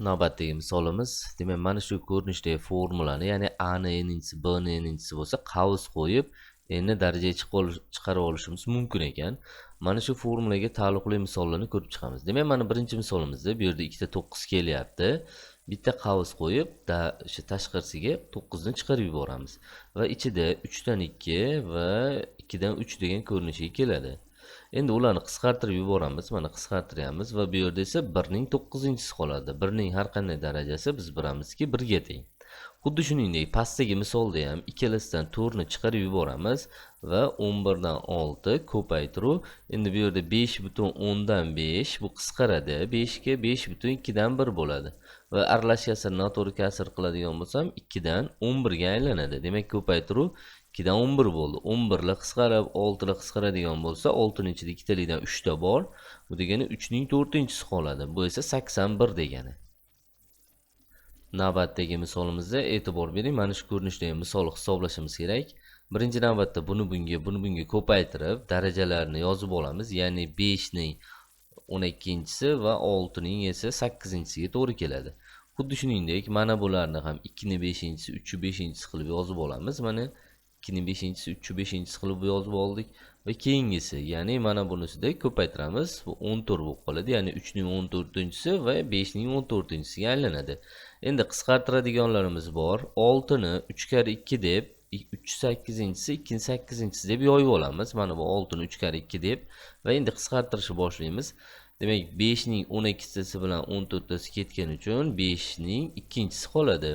Navbatdagi misolimiz, demak, mana shu ko'rinishdagi formulani, ya'ni a ni n-inchisi, b ni n-inchisi bo'lsa, qavs qo'yib n ni darajaga chiqarib olishimiz mumkin ekan. Mana shu formulaga taalluqli misollarni ko'rib chiqamiz. Demak, mana birinchi misolimizda bu yerda ikkita 9 kelyapti. Bitta qavs qo'yib, o'sha tashqarisiga 9 ni chiqarib yuboramiz va ichida 3 dan 2 va 2 dan 3 degan ko'rinishiga keladi. Endi ularni qisqartirib yuboramiz. Mana qisqartiryapmiz va bu yerda esa 1 ning 9-inchisi qoladi. 1 ning har qanday darajasi biz bilamizki 1 ga teng. Xuddi shuningdek, pastdagi misolda ham ikkalasidan 4 ni chiqarib yuboramiz va 11 dan 6 ko'paytiruv. Endi bu yerda 5.5 bu qisqaradi. 5 ga 5.2 dan 1 bo'ladi. Va aralash kasr noto'g'ri kasr qiladigan bo'lsam 2 dan 11 ga aylanadi. Demak, ko'paytiruv 2 dan 11 bo'ldi. 11 la qisqarib 6 la qisqaradigan bo'lsa, 6 ning ichida ikkitalikdan 3 ta bor. Bu degani 3 ning 4-inchisi qoladi. Bu esa 81 degani. Navbatdagi misolimizda e'tibor bering, mana shu ko'rinishdagi misol hisoblashimiz kerak. Birinchi navbatda buni bunga, buni bunga ko'paytirib darajalarni yozib olamiz. Ya'ni 5 ning 12-inchisi va 6 ning esa 8-inchisiga to'g'ri keladi. Xuddi shuningdek, mana bularni ham 2 ning 5-inchisi, 3 ning 5-inchisi qilib yozib olamiz. Mana 2 ning 5-inchisi, 3 ning 5-inchisi qilib yozib oldik va keyingisi, ya'ni mana bunisida ko'paytiramiz. Bu 14 bo'lib qoladi. Ya'ni 3 ning 14-inchisi va 5 ning 14-inchisiga aylanadi. Endi qisqartiradiganlarimiz bor. 6 ni 3 karra 2 deb 3 8-inchisi, 2 8-inchisi deb yoyib olamiz. Mana bu 6 ni 3 karra 2 deb va endi qisqartirishni boshlaymiz. Demak, 5 ning 12tasi bilan 14tasi ketgani uchun 5 ning 2-inchisi qoladi.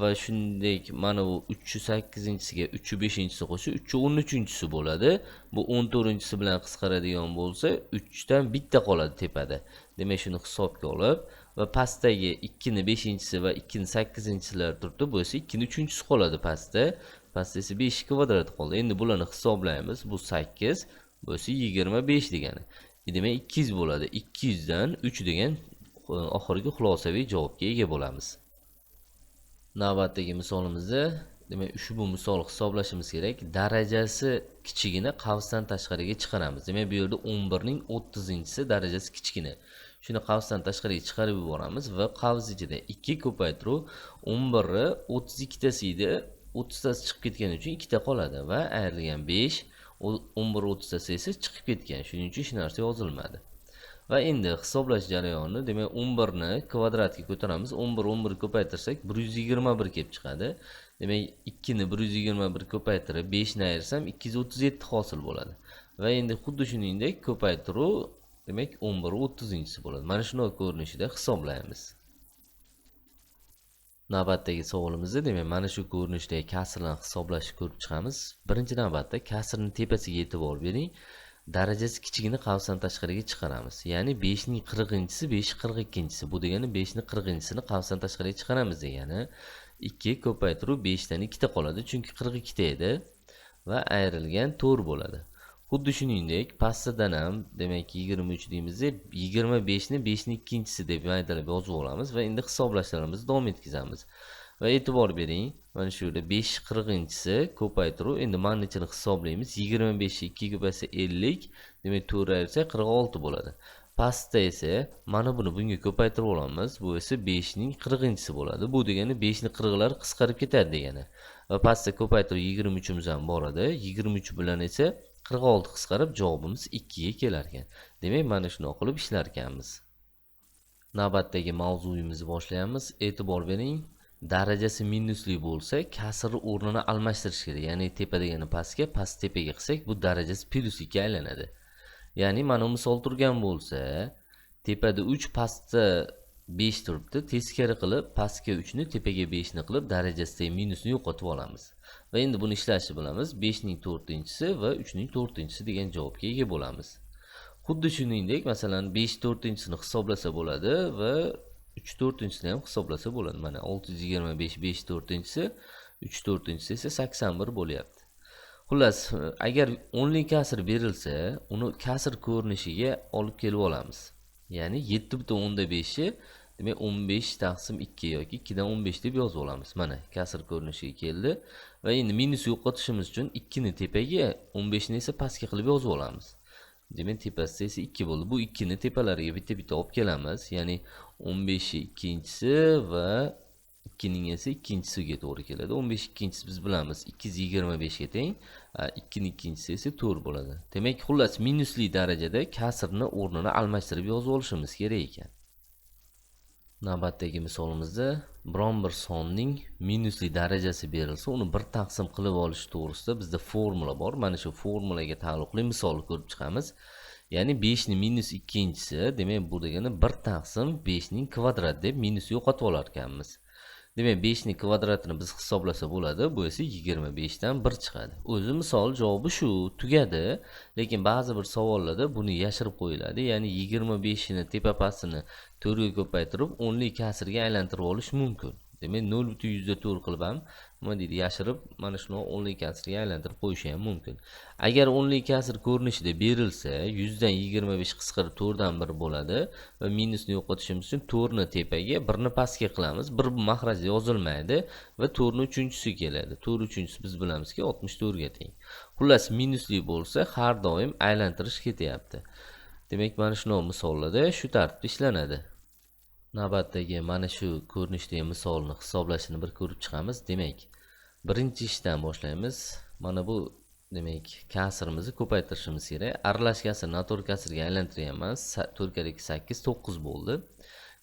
Va shuningdek, mana bu 3 8-inchisiga 3 5-inchisi qo'shsa 3 13-inchisi bo'ladi. Bu 14-inchisi bilan qisqaradigan bo'lsa 3 dan bitta qoladi tepada. Demak, shuni hisobga olib va pastdagi 2 ni 5-inchisi va 2 ni 8-inchisilar turibdi. Bu esa 2 ni 3-inchisi qoladi pastda. Pastda esa 5 kvadrat qoldi. Endi bularni hisoblaymiz. Bu 8, bu esa 25 degani. Demak, 200 bo'ladi. 200 dan 3 degan oxirgi xulosaviy javobga ega bo'lamiz. Navbatdagi misolimizda, demak, ushbu misol hisoblashimiz kerak. Darajasi kichigini qavsdan tashqariga chiqaramiz. Demak, bu yerda 11 ning 30-inchisi darajasi kichkina. Shuni qavsdan tashqariga chiqarib yuboramiz va qavs ichida 2 ko'paytiruv 11 ni 32 tasi edi. 30 tasi chiqib ketgani uchun 2 ta qoladi va ayrilgan 5, 11 30 tasi esa chiqib ketgan. Shuning uchun hech narsa yozilmadi. Va endi hisoblash jarayoni, demak, 11 ni kvadratga ko'taramiz. 11 11 ko'paytirsak 121 kelib chiqadi. Demak, 2 ni 121 ko'paytirib 5 ni ayirsam 237 hosil bo'ladi. Va endi xuddi shuningdek ko'paytiruv, demak, 11 30-inchisi bo'ladi. Mana shunday ko'rinishida hisoblaymiz. Navbatdagi savolimizda, demak, mana shu ko'rinishdagi kasrlarni hisoblashni ko'rib chiqamiz. Birinchi navbatda kasrning tepasiga e'tibor bering. Darajasi kichigini qavsdan tashqariga chiqaramiz. Ya'ni 5 ning 40-inchisi 5 42-inchisi. Bu degani 5 ning 40-inchisini qavsdan tashqariga chiqaramiz degani. 2 ko'paytiruv 5 dan 2 ta qoladi, chunki 42 ta edi va ayrilgan 4 bo'ladi. Xuddi shuningdek, pastidan ham, demak, 23 deymiz, 25 ni 5 ning 2-inchisi deb maydalab yozib olamiz va endi hisoblashlarimizni davom etkazamiz. Va e'tibor bering, mana shu yerda 5 40-inchisi ko'paytiruv, endi mana ichini hisoblaymiz. 25 ni 2 ko'paysa 50, demak 4 ayirsak 46 bo'ladi. Pastda esa mana buni bunga ko'paytirib olamiz. Bu esa 5 ning 40-inchisi bo'ladi. Bu degani 5 ning 40lari qisqarib ketadi degani. Va pastda ko'paytiruv 23imiz ham bor edi. 23 bilan esa 46 qisqarib javobimiz 2 ga kelar ekan. Demak, mana shuni qilib ishlar ekanmiz. Navbatdagi mavzuyimizni boshlaymiz. E'tibor bering, darajasi minusli bo'lsa, kasr o'rnini almashtirish kerak. Ya'ni tepa degani pastga, past tepaga qilsak, bu darajasi plyusga aylanadi. Ya'ni mana misol turgan bo'lsa, tepada 3, pastda 5 turibdi. Teskari qilib pastga 3 ni, tepaga 5 ni qilib darajasidagi minusni yo'qotib olamiz. Va endi buni ishlashni bilamiz. 5 ning 4-inchisi va 3 ning 4-inchisi degan javobga ega bo'lamiz. Xuddi shuningdek, masalan, 5 4-inchisini hisoblasa bo'ladi va 3 4-inchisini ham hisoblasa bo'ladi. Mana 625 5 4-inchisi, 3 4-inchisi esa 81 bo'lyapti. Xullas, agar o'nli kasr berilsa, uni kasr ko'rinishiga olib kelib olamiz. Ya'ni 7.5 ni, demak, 15 taqsim 2 yoki 2 dan 15 deb yozib olamiz. Mana kasr ko'rinishiga keldi va endi minus yo'qotishimiz uchun 2 ni tepaga, 15 ni esa pastga qilib yozib olamiz. Demak, tepasida esa 2 bo'ldi. Bu 2 ni tepalariga bitta-bitta olib kelamiz. Ya'ni 15 ikkinchisi va 2 ning esa ikkinchisiga to'g'ri keladi. 15 ikkinchisi biz bilamiz 225 ga teng, 2 ning ikkinchisi esa 4 bo'ladi. Demak, xullas minusli darajada kasrni o'rnini almashtirib yozib olishimiz kerak ekan. Navbatdagi misolimizda biron bir sonning minusli darajasi berilsa, uni bir taqsim qilib olish to'g'risida bizda formula bor. Mana shu formulaga taalluqli misolni ko'rib chiqamiz. Ya'ni 5 ning minus ikkinchisi, demak bu degani 1 taqsim 5 ning kvadrat deb minus yo'qotib olar ekanmiz. Demak 5 ning kvadratini biz hisoblasa bo'ladi, bu esa 25 dan 1 chiqadi. O'zi misol javobi shu, tugadi. Lekin ba'zi bir savollarda buni yashirib qo'yiladi. Ya'ni 25 ni tepa pastini 4 ga ko'paytirib 10 lik kasrga aylantirib olish mumkin. Demak 0.4 qilib ham nima deydi, yashirib mana shuni 10 lik kasrga aylantirib qo'yishi ham mumkin. Agar 10 lik kasr ko'rinishida berilsa, 100 dan 25 qisqarib 4 dan 1 bo'ladi va minusni yo'qotishimiz uchun 4 ni tepaga, 1 ni pastga qilamiz. 1 mahraj yozilmaydi va 4 ni uchinchisi keladi. 4 uchinchisi biz bilamizki 64 ga teng. Xullas minusli bo'lsa har doim aylantirish ketyapti. Demak, mana shunday misollarda shu tartibda ishlanadi. Navbatdagi mana shu ko'rinishdagi misolni hisoblashini bir ko'rib chiqamiz. Demak, birinchi ishdan boshlaymiz. Mana bu demak kasrimizni ko'paytirishimiz kerak. Aralash kasr noto'g'ri kasrga aylantiryapman. 4 kere 2 8 9 bo'ldi.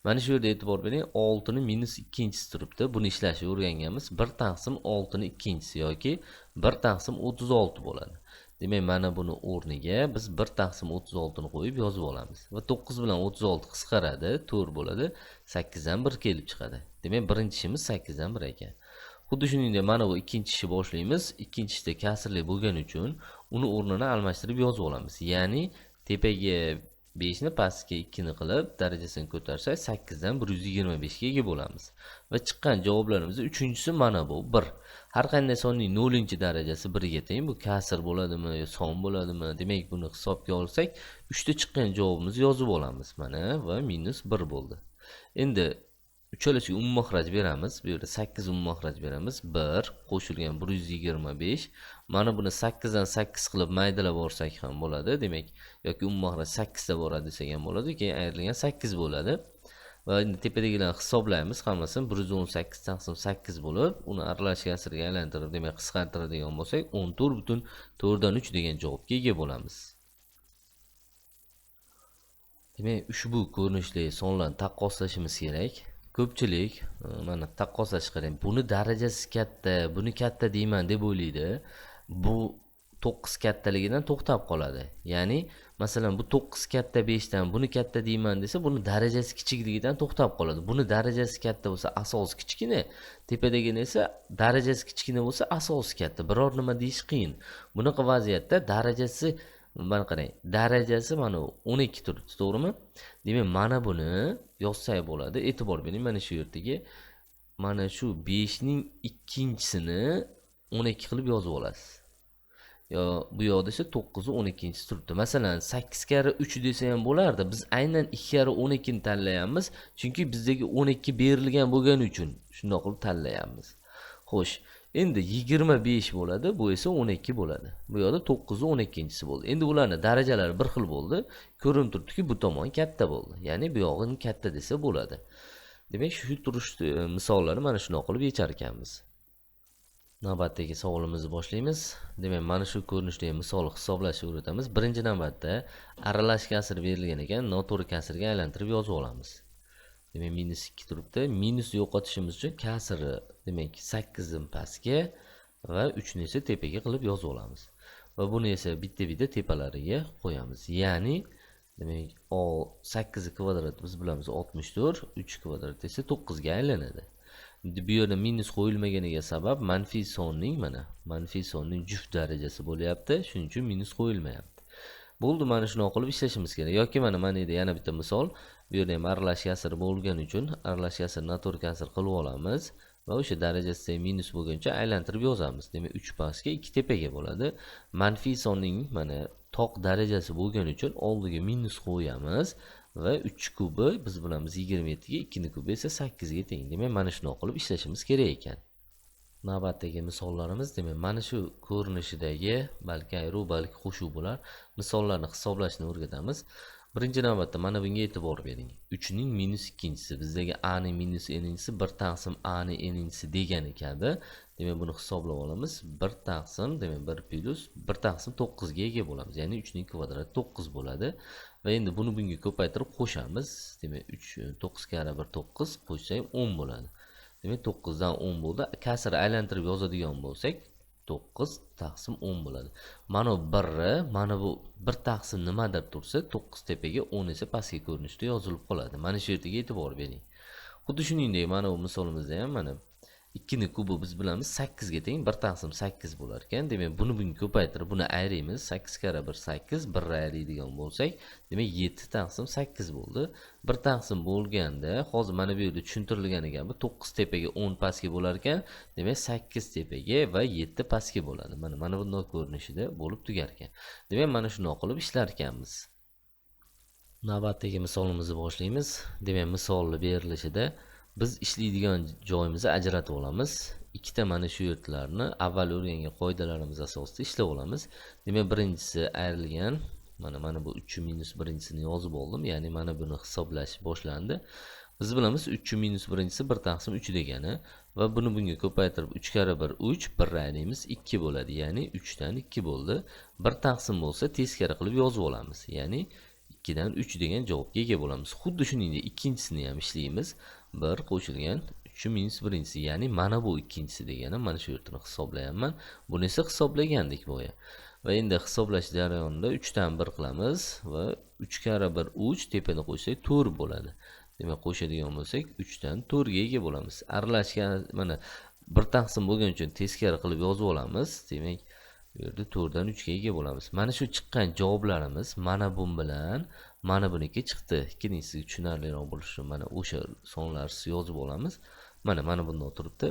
Mana shu yerda e'tibor bering, 6 ni minus ikkinchisi turibdi. Buni ishlashni o'rganganmiz. 1 taqsim 6 ni ikkinchisi yoki 1 taqsim 36 bo'ladi. Demak, mana buni o'rniga biz 1 taqsim 36 ni qo'yib yozib olamiz. Va 9 bilan 36 qisqaradi, 4 bo'ladi, 8 dan 1 kelib chiqadi. Demak, birinchi ishimiz 8 dan 1 ekan. Xuddi shuningdek, mana bu ikkinchi ishni boshlaymiz. Ikkinchi ishda kasrli bo'lgani uchun uni o'rnini almashtirib yozib olamiz. Ya'ni tepaga 5 ni pastga 2 ni qilib darajasini ko'tarsak 8 dan 125 ga ega bo'lamiz. Va chiqqan javoblarimizning uchinchisi mana bu 1. Har qanday sonning 0-darajasi 1 ga teng. Bu kasr bo'ladimi yo son bo'ladimi? Demak, buni hisobga olsak, 3 ta chiqqan javobimizni yozib olamiz mana va minus 1 bo'ldi. Endi uchalasiga umumiy mahraj beramiz. Bu yerda 8 umumiy mahraj beramiz. 1 qo'shilgan 125. Mana buni 8 dan 8 qilib maydalab borsak ham bo'ladi. Demak, yoki umumiy mahraj 8 ta boradi desak ham bo'ladi, keyin ayrilgan 8 bo'ladi. Va endi tepadagilarni hisoblaymiz, hammasini 118 taqsim 8 bo'lib, uni aralash kasrga aylantirib, demak qisqartiradigan bo'lsak, 14.4 3 degan javobga ega bo'lamiz. Demak, ushbu ko'rinishli sonlarni taqqoslashimiz kerak. Ko'pchilik mana taqqoslash qarang, buni darajasi katta, buni katta deyman deb o'ylaydi. Bu 9 kattaligidan to'xtab qoladi. Ya'ni, masalan, bu 9 katta 5 dan buni katta deyman desa, buni darajasi kichikligidan to'xtab qoladi. Buni darajasi katta bo'lsa, asosi kichkina, tepadagini esa darajasi kichkina bo'lsa, asosi katta. Biror nima deyish qiyin. Bunaqa vaziyatda darajasi, mana qarang, darajasi mana 12 turibdi, to'g'rimi? Demak, mana buni yozsak bo'ladi. E'tibor bering, mana shu yerdagi mana shu 5 ning ikkinchisini 12 qilib yozib olasiz. Yo bu yoqda esa 9 ni 12-chisi turibdi. Masalan, 8 karra 3 desa ham bo'lardi. Biz aynan 2 karra 12 ni tanlayapmiz, chunki bizdagi 12 berilgan bo'lgani uchun shundoq qilib tanlayapmiz. Xo'sh, endi 25 bo'ladi, bu esa 12 bo'ladi. Bu yoqda 9 ni 12-chisi bo'ldi. Endi ularning darajalari bir xil bo'ldi. Ko'rinib turibdiki, bu tomon katta bo'ldi. Ya'ni bu yog'ini katta desa bo'ladi. Demak, shu turish misollarni mana shundoq qilib yechar ekanmiz. Navbatdagi savolimizni boshlaymiz. Demak, mana shu ko'rinishdagi misol hisoblashni o'rgatamiz. Birinchi navbatda aralash kasr berilgan ekan, noto'g'ri kasrga aylantirib yozib olamiz. Demak, minus 2 turibdi. Minus yo'qotishimiz uchun kasrni, demak, 8 ni pastga va 3 ni esa tepaga qilib yozib olamiz. Va buni esa bitta-bitta tepalariga qo'yamiz. Ya'ni, demak, 8 kvadrat biz bilamiz 64, 3 kvadrat esa 9 ga aylanadi. Endi bu yerda minus qo'yilmaganiga sabab manfiy sonning, mana manfiy sonning juft darajasi bo'lyapti. Shuning uchun minus qo'yilmayapti. Bo'ldi, mana shuni qilib ishlashimiz kerak. Yoki mana yerda yana bitta misol. Bu yerda ham aralash kasr bo'lgani uchun aralash kasr noto'g'ri kasr qilib olamiz va o'sha darajasida minus bo'lguncha aylantirib yozamiz. Demak, 3 pastga 2 tepaga bo'ladi. Manfiy sonning mana toq darajasi bo'lgani uchun oldiga minus qo'yamiz va 3 kubi biz bilamiz 27 ga, 2 ni kubi esa 8 ga teng. Demak, mana shuni qilib ishlashimiz kerak ekan. Navbatdagi misollarimiz, demak, mana shu ko'rinishidagi, balki ayruv, balki qo'shuv bo'lar misollarni hisoblashni o'rgatamiz. Birinchi navbatda mana bunga e'tibor bering. 3 ning minus ikkinchisi bizdagi a ning minus n-inchisi 1 taqsim a ning n-inchisi degani kabi. Demak, buni hisoblab olamiz. 1 taqsim, demak 1 plus 1 taqsim 9 ga ega bo'lamiz. Ya'ni 3 ning kvadrati 9 bo'ladi. Va endi buni bunga ko'paytirib qo'shamiz. Demak, 3 9 karra 1 9 qo'shsak 10 bo'ladi. Demak, 9 dan 10 bo'ldi. Kasr aylantirib yozadigan bo'lsak 9 taqsim 10 bo'ladi. Mana bu 1-ni, mana bu 1 taqsim nimadir tursa 9 tepaga, 10 esa pastga ko'rinishda yozilib qoladi. Mana shu yerga e'tibor bering. Xuddi shuningdek, mana bu misolimizda ham mana 2 ning kubi biz bilamiz 8 ga teng 1 taqsim 8 bo'lar ekan. Demak, buni bunga ko'paytirib, buni ayraymiz. 8 karra 1 8, 1 ayraydigan bo'lsak, demak 7 taqsim 8 bo'ldi. 1 taqsim bo'lganda, hozir mana bu yerda tushuntirilgani kabi 9 tepaga 10 pastga bo'lar ekan. Demak, 8 tepaga va 7 pastga bo'ladi. Mana bunday ko'rinishida bo'lib tugar ekan. Demak, mana shunday qilib ishlar ekanmiz. Navbatdagi misolimizni boshlaymiz. Demak, misolni berilishida biz ishlaydigan joyimizni ajratib olamiz. Ikkita mana shu yerlarni avval o'rgangan qoidalarimiz asosida ishlab olamiz. Demak, birinchisi ayrilgan, mana bu 3 minus birinchisini yozib oldim. Ya'ni mana buni hisoblash boshlandi. Biz bilamiz 3 minus birinchisi 1 taqsim 3 degani va buni bunga ko'paytirib 3 karra 1 3, 1 ayraymiz 2 bo'ladi. Ya'ni 3 dan 2 bo'ldi. 1 taqsim bo'lsa teskari qilib yozib olamiz. Ya'ni 2 dan 3 degan javobga ega bo'lamiz. Xuddi shuningdek ikkinchisini ham ishlaymiz. 1 qo'shilgan 3 minus birinchisi, ya'ni mana bu ikkinchisi degani, mana shu yerni hisoblayapman. Buni esa hisoblagandik boya. Va endi hisoblash jarayonida 3 dan 1 qilamiz va 3 karra 1 3, tepani qo'shsak 4 bo'ladi. Demak, qo'shadigan bo'lsak 3 dan 4 ga ega bo'lamiz. Aralashgan mana 1 taqsim bo'lgani uchun teskari qilib yozib olamiz. Demak, bu yerda 4 dan 3 ga ega bo'lamiz. Mana shu chiqqan javoblarimiz mana bu bilan mana buniki chiqdi. Keyin sizga tushunarliroq bo'lishi uchun mana o'sha sonlarni yozib olamiz. Mana bundan turibdi.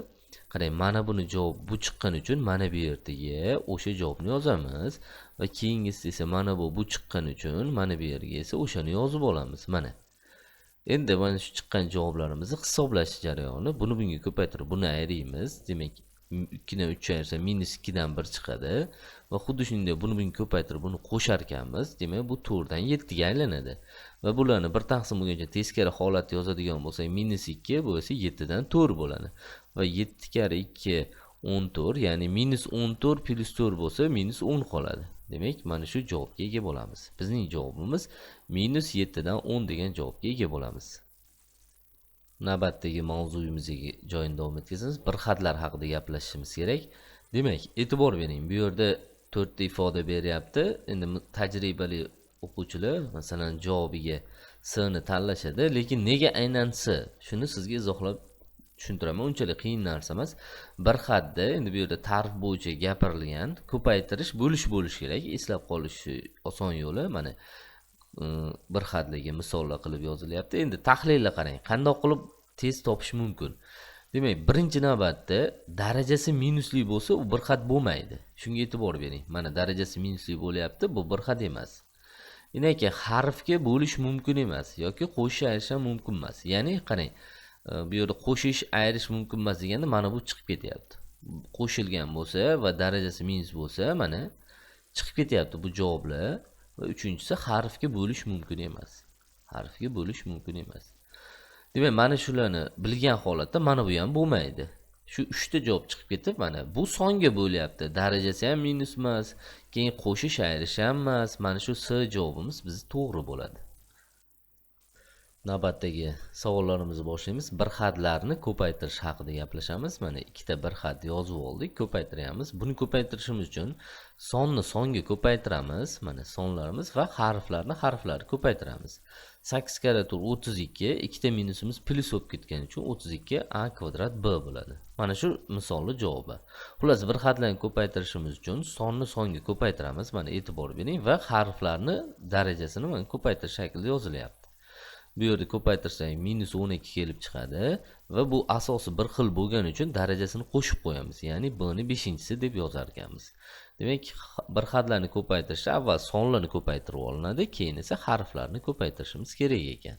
Qarang, mana buni javob bu chiqqani uchun mana bu yerga o'sha javobni yozamiz va keyingisi esa mana bu chiqqani uchun mana bu yerga esa o'shani yozib olamiz. Mana. Endi mana shu chiqqan javoblarimizni hisoblash jarayoni, buni bunga ko'paytirib buni ayraymiz. Demak, 2 dan 3 ayirsa minus 2 dan 1 chiqadi va xuddi shuningdek buni bunga ko'paytirib buni qo'shar ekanmiz. Demak, bu 4 dan 7 ga aylanadi. Va bularni 1 taqsim bo'lgancha teskari holatda yozadigan bo'lsak minus 2, bu esa 7 dan 4 bo'ladi. Va 7 karra 2 14, ya'ni minus 14 plus 4 bo'lsa minus 10 qoladi. Demak, mana shu javobga ega bo'lamiz. Bizning javobimiz minus 7 dan 10 degan javobga ega bo'lamiz. Navbatdagi mavzuyimizga joyini davom etkazamiz. Bir xatlar haqida gaplashishimiz kerak. Demak, e'tibor bering. Bu yerda 4 ta ifoda beryapti. Endi tajribali o'quvchilar, masalan, javobiga S ni tanlashadi, lekin nega aynan S? Shuni sizga izohlab tushuntiraman. Unchalik qiyin narsa emas. Bir xatda, endi bu yerda ta'rif bo'yicha gapirilgan, ko'paytirish, bo'lish bo'lish kerak. Eslab qolish oson yo'li mana bir xatligi misollar qilib yozilyapti. Endi tahlilni qarang, qandoq qilib tez topish mumkin. Demak, birinchi navbatda darajasi minusli bo'lsa, u bir xat bo'lmaydi. Shunga e'tibor bering. Mana darajasi minusli bo'lyapti, bu bir xat emas. Demak, harfga bo'lish mumkin emas yoki qo'shish ayirish ham mumkin emas. Ya'ni qarang, bu yerda qo'shish ayirish mumkin emas deganda mana bu chiqib ketyapti. Qo'shilgan bo'lsa va darajasi minus bo'lsa, mana chiqib ketyapti bu javoblar. Va uchinchisi harfga bo'lish mumkin emas. Harfga bo'lish mumkin emas. Demak, mana shularni bilgan holatda mana bu ham bo'lmaydi. Shu 3 ta javob chiqib ketib, mana bu songa bo'lyapti. Darajasi ham minus emas, keyin qo'shish ayirish ham emas. Mana shu S javobimiz biz to'g'ri bo'ladi. Navbatdagi savollarimizni boshlaymiz. Bir xatlarni ko'paytirish haqida gaplashamiz. Mana ikkita bir xat yozib oldik, ko'paytiramiz. Buni ko'paytirishimiz uchun sonni songa ko'paytiramiz. Mana sonlarimiz va harflarni harflarga ko'paytiramiz. 8 karra 4 32, ikkita minusimiz plyus bo'lib ketgani uchun 32 a kvadrat b bo'ladi. Mana shu misolning javobi. Xullas, bir xatlarni ko'paytirishimiz uchun sonni songa ko'paytiramiz. Mana e'tibor bering va harflarni darajasini mana ko'paytirish shaklida yozilyapti. Bu yerda ko'paytirsak minus 12 kelib chiqadi va bu asosi bir xil bo'lgani uchun darajasini qo'shib qo'yamiz. Ya'ni b ni 5-inchisi deb yozar ekanmiz. Demak, bir xatlarni ko'paytirishda avval sonlarni ko'paytirib olinadi, keyin esa harflarni ko'paytirishimiz kerak ekan.